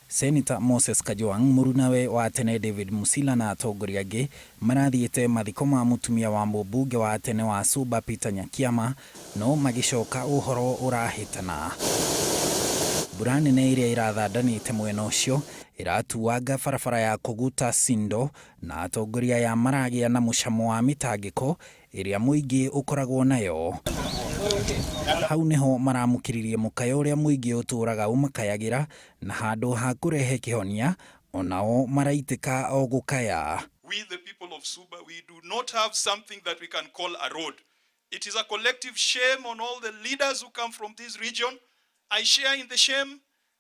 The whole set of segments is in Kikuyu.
Seneta Moses Kajwang, mũrunawe wa tene David Musila na atongoria angĩ marathiĩte mathiko ma mũtumia wa mũmbunge wa tene wa Suba Peter Nyakiama no magĩcoka ũhoro ũrahĩtana. Mbura nene ĩrĩa ĩrathandanĩte mwena ũcio ĩratuanga barabara ya Koguta Sindo na atongoria aya maragĩa na mũcamo wa mĩtangĩko ĩrĩa mũingĩ ũkoragwo nayo. Hau nĩho maramũkĩririe mũkayo ũrĩa mũingĩ ũtũraga ũmakayagĩra na handũ ha kũrehe kĩhonia onao maraitĩka o gũkaya. We, the people of Suba, we do not have something that we can call a road. It is a collective shame on all the leaders who come from this region. I share in the shame.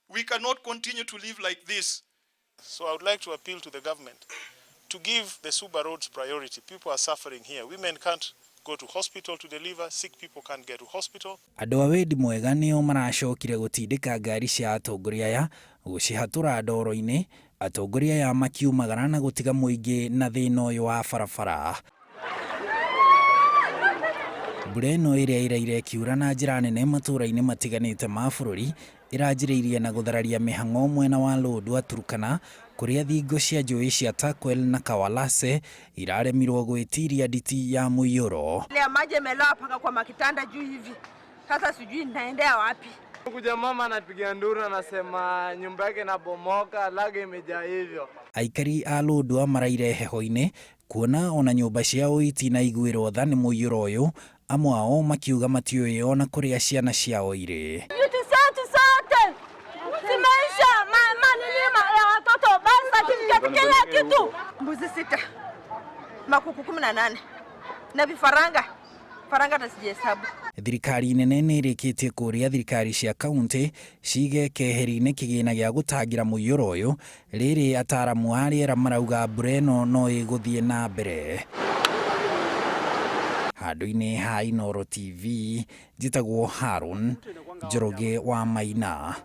We cannot continue to live like this. So I would like to appeal to the government to give the Suba roads priority. People are suffering here. Women can't go to hospital to deliver, sick people can't get to hospital. Andũ a wendi mwega nĩo maracokire gũtindĩka ngari cia atongoria aya gũcihatũra ndoro-inĩ, atongoria aya makiumagara na gũtiga mũingĩ na thĩna ũyũ wa barabara. Mbura ĩno ĩrĩa ĩraire ĩkiura na njĩra nene matũũra-inĩ matiganĩte ma bũrũri ĩranjĩrĩirie na gũthararia mĩhang'o mwena wa Lodwar Turkana kũrĩa thingo cia njũĩ cia Turkwel na Kawalase iraremirwo gwĩtiria nditi ya mũiyũro. Ya maji imeloa mpaka kwa makitanda juu hivi. Sasa sijui nitaendea wapi. Kuja mama anapiga nduru anasema nyumba yake inabomoka, laga imejaa hivyo. Aikari a Lodwar maraire heho-inĩ kuona ona nyũmba ciao itinaiguĩrwo tha nĩ mũiyũro ũyũ, amwe ao makiuga matiũĩ ona kũrĩa ciana ciao irĩ. Vitu zetu zote zimeisha, manini ya watoto, birth certificate, kila kitu. Mbuzi 6, makuku 18 na vifaranga. Faranga hata sijahesabu. Thirikari nene nĩ ĩrĩkĩtie kũũria thirikari cia kaunti cige keheri-inĩ kĩgĩna gĩa gũtangira mũiyũro ũyũ rĩrĩ ataramu a rĩera marauga mbura ĩno no ĩgũthiĩ na mbere. Handũ-inĩ ha Inooro TV njĩtagwo Haron Njoroge wa Maina.